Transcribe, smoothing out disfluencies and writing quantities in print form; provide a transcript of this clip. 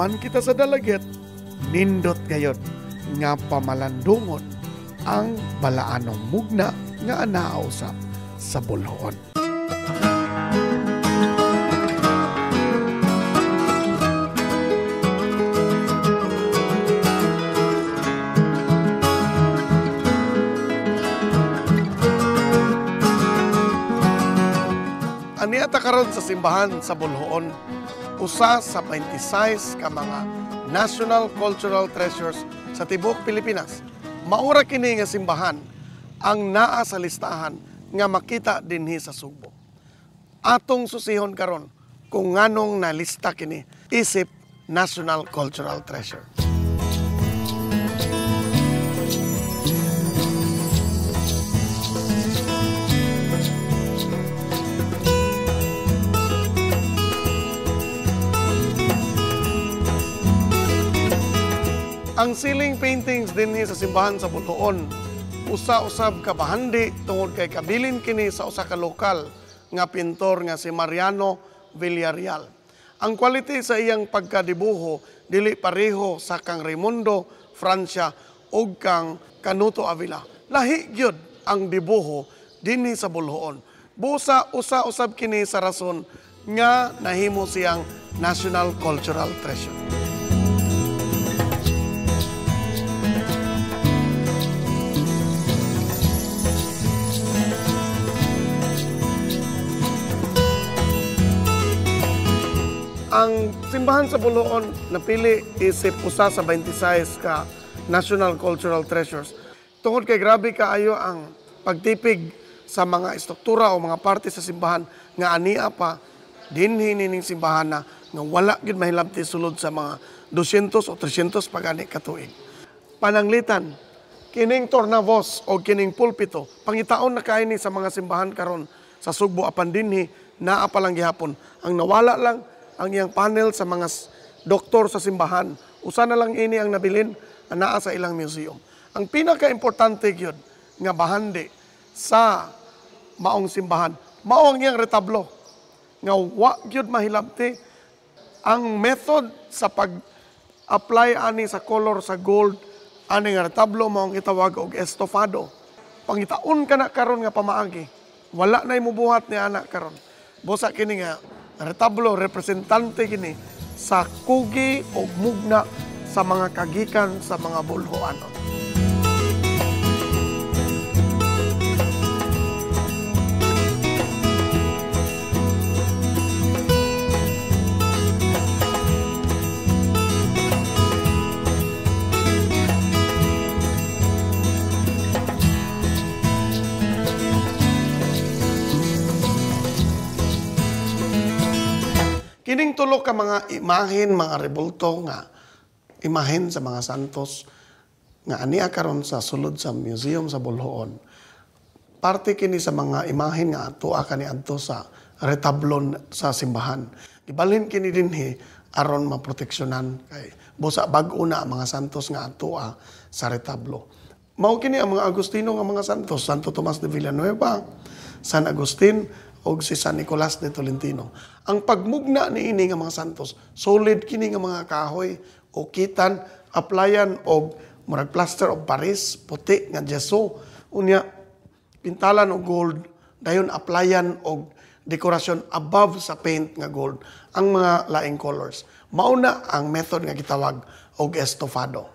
Human kita sa Dalaget, nindot gayod nga pamalandungon ang balaanong mugna nga anaa usab sa Boljoon. Ania ta karon sa simbahan sa Boljoon, usa sa 26 ka mga National Cultural Treasures sa tibuok Pilipinas. Maura kini nga simbahan ang naa sa listahan nga makita dinhi sa Sugbo. Atong susihon karon kung nganong nalista kini isip National Cultural Treasure. Ang ceiling paintings dinhi sa simbahan sa Boljoon, usa-usab ka bahandi tungod kay kabilin kini sa usa ka lokal nga pintor nga si Mariano Villarreal. Ang quality sa iyang pagkadibuho dili pareho sa kang Raimundo Francia ug kang Canuto Avila. Lahi gyud ang dibuho dinhi sa Boljoon. Busa usa-usab kini sa rason nga nahimo siyang National Cultural Treasure. Ang simbahan sa Boljoon napili isip usa sa 26 ka National Cultural Treasures. Tungod kay grabe kaayo ang pagtipig sa mga estruktura o mga parte sa simbahan nga ania pa dinhi nining simbahan na nga wala gyud mahilabti sulod sa mga 200 o 300 pagani ka tuig. Pananglitan, kining tornavos o kining pulpito, pangitaon na kaayo ni sa mga simbahan karon sa Sugbo apan dinhi naa pa lang gihapon. Ang nawala lang ang iyang panel sa mga doktor sa simbahan. Usa na lang ini ang nabilin anaa sa ilang museum. Ang pinaka-importante gyud nga bahandi sa maong simbahan, mao ang iyang retablo nga wa gyud mahilabti ang method sa pag-apply ani sa color sa gold ani nga retablo mao ang gitawag og estofado. Pangitaon ka na karon nga pamaagi, wala nay mubuhat ni ana karon. Busa kini nga retablo representante kini sa kugi o mugna sa mga kagikan sa mga Boljoanon. Kining tulo ka mga imahen, mga rebulto nga imahen sa mga santos nga ania karon sa sulod sa museum sa Boljoon. Parte kini sa mga imahen nga atoa kaniadto sa retablon sa simbahan. Gibalhin kini dinhi aron maproteksyonan kay busa bag-o na ang mga santos nga atoa sa retablo. Mao kini ang mga Agustino nga mga santos, Santo Tomas de Villanueva, San Agustin og si San Nicolas de Tolentino. Ang pagmugna niini nga mga santos, solid kini nga mga kahoy o kitan, applyan og murag plaster of Paris, puti nga gesso, unya pintalan og gold, dayon applyan og dekorasyon above sa paint nga gold ang mga laing colors. Mao na ang method nga gitawag og estofado.